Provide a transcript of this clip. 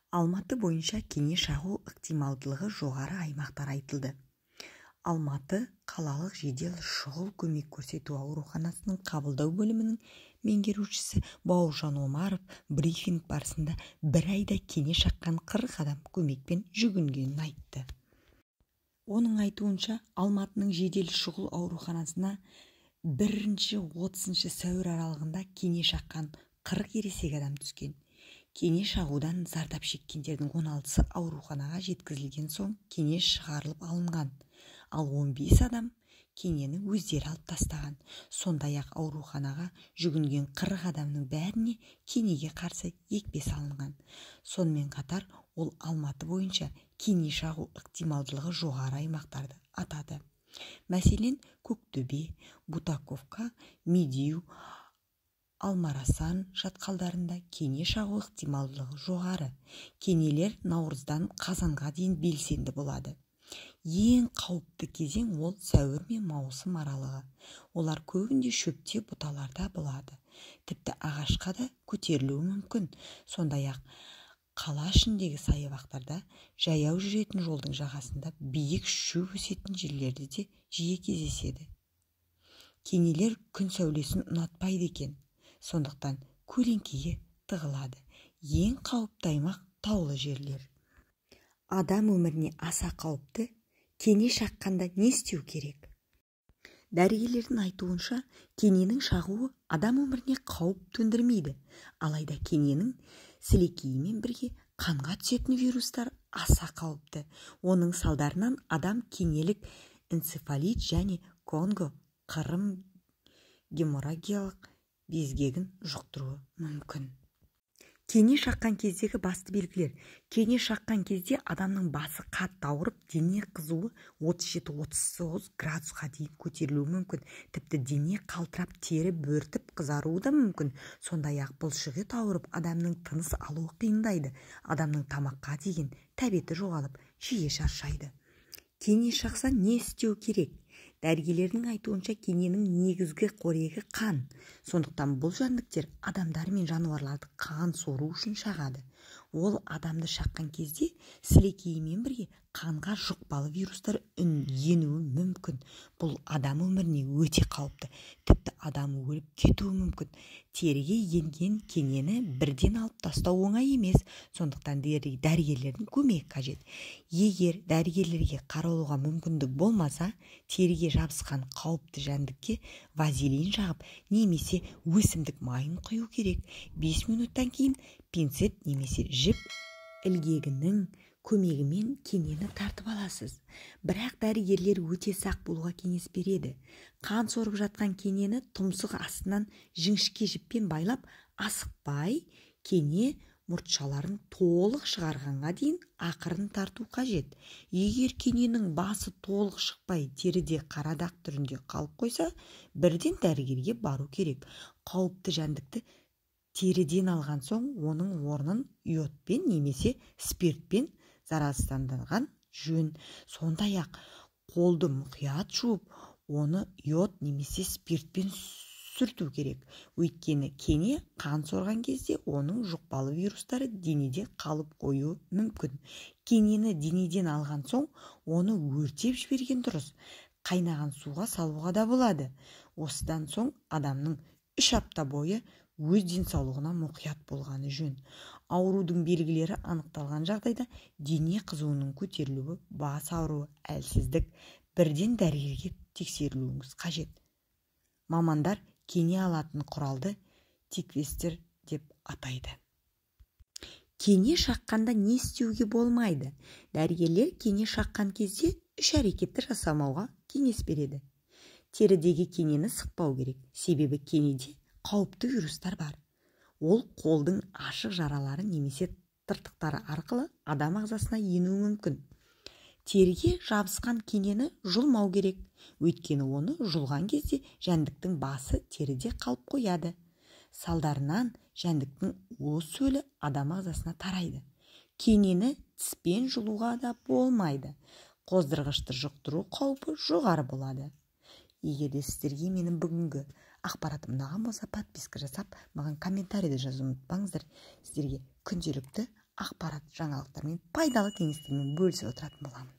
Алматы бойынша кене шағу ықтималдылығы жоғары аймақтар айтылды. Алматы қалалық жедел шұғыл көмек көрсету ауруханасының қабылдау бөлімінің меңгерушісі Бауыржан Омаров брифинг барысында бір айда кене шаққан 40 адам көмекпен жүгінгенін айтты. Оның айтуынша, Алматының жедел шұғыл ауруханасына 1-30 сәуір аралығында кене шаққан 40 ересек адам түскен. Кене шағудан зардап шеккендердің 16-сы ауруханаға жеткізілген соң кене шығарылып алынған, ал 15 адам кенені өздері алып тастаған. Сондай-ақ ауруханаға жүгінген 40 адамның бәріне кенеге қарсы екпе салынған. Сонымен қатар ол Алматы бойынша кене шағу ықтималдылығы жоғары аймақтарды атады. Мәселен, Көктөбе, Бутаковка, Медеу, Алмарасан шатқалдарында кене шағу ықтималдылығы жоғары. Кенелер наурыздан қазанға дейін белсенді болады. Ең қауіпті кезең ол сәуір мен маусым аралығы. Олар көбінде шөпте, бұталарда болады. Тіпті ағашқа да көтерілуі мүмкін. Сондай-ақ қала ішіндегі саябақтарда, жаяу жүретін жолдың жағасында, биік шөп өсетін жерлерде де жиі кездеседі. Кенелер күн сәулесін ұнатпайды екен. Сондықтан көлеңкеге тығылады. Ең қауіпті аймақ таулы жерлер. Адам өміріне аса қауіпті кене шаққанда не істеу керек? Дәрігерлердің айтуынша, кененің шағуы адам өміріне қауіп төндірмейді. Алайда кененің сілекейімен бірге қанға түсетін вирустар аса қауіпті. Оның салдарынан адам кенелік энцефалит және Конго Қырым геморрагиялық безгегін жұқтыруы мүмкін. Кене шаққан кездегі басты белгілер. Кене шаққан кезде адамның басы қатты ауырып, дене қызуы 37-39 градусқа дейін көтерілуі мүмкін. Тіпті дене қалтырап, тері бөртіп қызаруы да мүмкін. Сондай-ақ бұлшық ет ауырып, адамның тыныс алуы қиындайды. Адамның тамаққа деген тәбеті жоғалып, жиі шаршайды. Кене шақса не істеу керек? Дәрігерлердің айтуынша, кененің негізгі қорегі қан. Сондықтан бұл жәндіктер адамдар мен жануарларды қан сору үшін шағады. Ол адамды шаққан кезде сілекейімен бірге қанға жұқпалы вирустар енуі мүмкін. Бұл адам өміріне өте қауіпті. Тіпті адам өліп кетуі мүмкін. Теріге енген кенені бірден алып тастау оңай емес. Сондықтан дәрігерлердің көмегі қажет. Егер дәрігерлерге қаралуға мүмкіндік болмаса, теріге жабысқан қауіпті жәндікке вазелин жағып немесе өсімдік майын құю керек. 5 минуттан кейін пинцет немесе жіп ілгегінің көмегімен кенені тартып аласыз. Бірақ дәрігерлер өте сақ болуға кеңес береді. Қан сорып жатқан кенені тұмсық астынан жіңішке жіппен байлап, асықпай кене мұртшаларын толық шығарғанға дейін ақырын тарту қажет. Егер кененің басы толық шықпай, теріде қара дақ түрінде қалып қойса, бірден дәрігерге бару керек. Қауіпті жәндікті теріден алған соң оның орнын йодпен немесе спиртпен зарарсыздандырған жөн. Сондай-ақ қолды мұқият жуып, оны йод немесе спиртпен сүрту керек. Өйткені кене қан сорған кезде оның жұқпалы вирустары денеде қалып қоюы мүмкін. Кенені денеден алған соң оны өртеп жіберген дұрыс. Қайнаған суға салуға да болады. Осыдан соң адамның 3 апта бойы өз денсаулығына мұқият болғаны жөн. Аурудың белгілері анықталған жағдайда дене қызуының көтерілуі, бас ауруы, әлсіздік, бірден дәрігерге тексерілуіңіз қажет. Мамандар кене алатын құралды тиквестер деп атайды. Кене шаққанда не істеуге болмайды? Дәрігерлер кене шаққан кезде 3 әрекетті жасамауға кеңес береді. Терідегі кенені сықпау керек, себебі кенеде қауіпті вирустар бар. Ол қолдың ашық жаралары немесе тыртықтары арқылы адам ағзасына енуі мүмкін. Теріге жабысқан кенені жұлмау керек, өйткені оны жұлған кезде жәндіктің басы теріде қалып қояды. Салдарынан жәндіктің уы сөлі адам ағзасына тарайды. Кенені тіспен жұлуға да болмайды. Қоздырғышты жұқтыру қаупі жоғары болады. Егер де сіздерге менің бүгінгі ақпаратым ұнаған болса, подписка жасап, маған комментарийді жазуды ұмытпаңыздар. Сіздерге күнделікті Ақпарат, жаңалықтармен, пайдалы кеңестермен бөлісіп отыратын боламын.